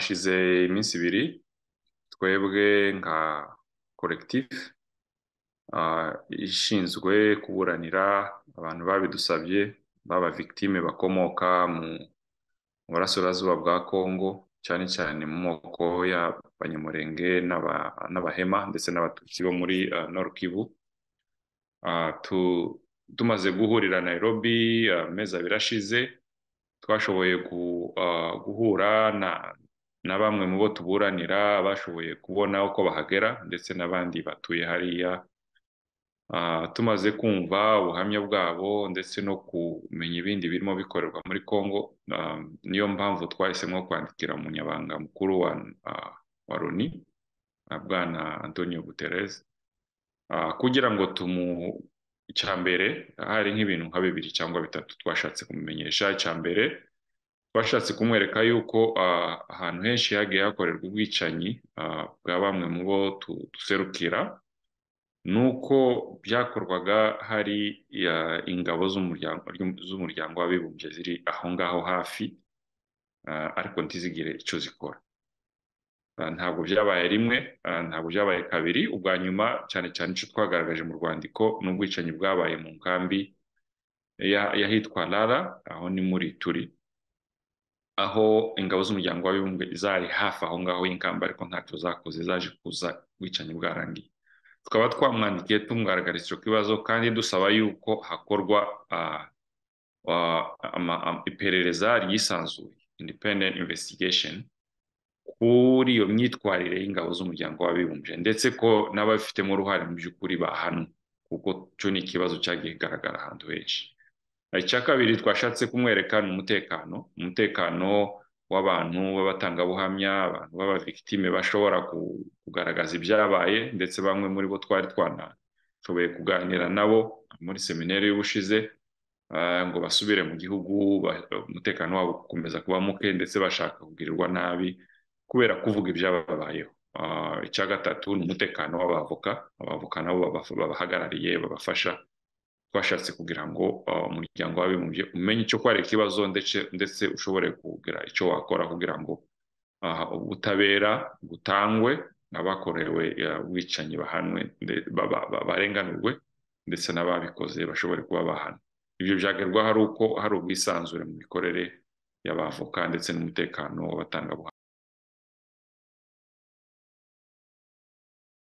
Hashize iminsi ibiri twebwe nka collectif ishinzwe kuburanira abantu babidusabye baba victime bakomoka mu burasirazuba bwa Congo, cyane cyane mu moko y'Abanyamurenge n'Abahema ndetse n'Abatutsi bo muri Nord Kivu. Tumaze guhurira Nairobi amezi abiri ashize, twashoboye guhura na bamwe mu bo tuburanira bashoboye kubona uko bahagera, ndetse n'abandi batuye hariya. Tumaze kumva ubuhamya bwabo ndetse no kumenya ibindi birimo bikorerwa muri Congo, niyo mpamvu twahisemo kwandikira umunyabanga mukuru wa Loni, Bwana Antonio Guterres, kugira ngo icya mbere hari nk'ibintu nka bibiri cyangwa bitatu twashatse kumumenyesha. Icya mbere twashatse kumwereka yuko ahantu henshi hagiye hakorerwa ubwicanyi bwa bamwe mu bo duserukira, nuko byakorwaga hari ingabo z'umuryango w'abibumbye ziri aho ngaho hafi, ariko ntizigire icyo zikora. Ntabwo byabaye rimwe, ntabwo byabaye kabiri. Ubwa nyuma cyane cyane icyo twagaragaje mu rwandiko ni ubwicanyi bwabaye mu nkambi y'ahitwa Lara, aho ni muri Turi, aho ingabo z'umuryango w'abibumbye zari hafi aho ngaho y'inkambi, ariko ntacyo zakoze, zaje kuza ubwicanyi bwarangiye. Tukaba twamwandikiye tumugaragariza icyo kibazo, kandi dusaba yuko hakorwa iperereza ryisanzuye, independent investigation, kuri iyo myitwarire y'ingabo z'umuryango w'abibumbye, ndetse ko n'ababifitemo uruhare mu by'ukuri bahanwa, kuko cyo ni ikibazo cyagiye kigaragara ahantu henshi. Icya kabiri twashatse kumwereka ni umutekano w'abantu b'abatangabuhamya, abantu b'abavictime bashobora kugaragaza ibyabaye, ndetse bamwe muri bo twari twanashoboye kuganira nabo muri seminari y'ubushize, ngo basubire mu gihugu, umutekano wabo ukomeza kuba muke, ndetse bashaka kugirirwa nabi kubera kuvuga ibyababayeho. Icya gatatu ni umutekano w'abavoka, abavoka nabo babahagarariye, babafasha. Twashatse kugira ngo umuryango w'abibumbye umenye icyo ko ari ikibazo, ndetse ushobore kugira icyo wakora kugira ngo ubutabera butangwe, abakorewe ubwicanyi bahanwe, barenganurwe, ndetse n'ababikoze bashobore kuba bahanwa. Ibyo byagerwaho ari uko hari ubwisanzure mu mikorere y'abavoka ndetse n'umutekano w'abatangabuhamya.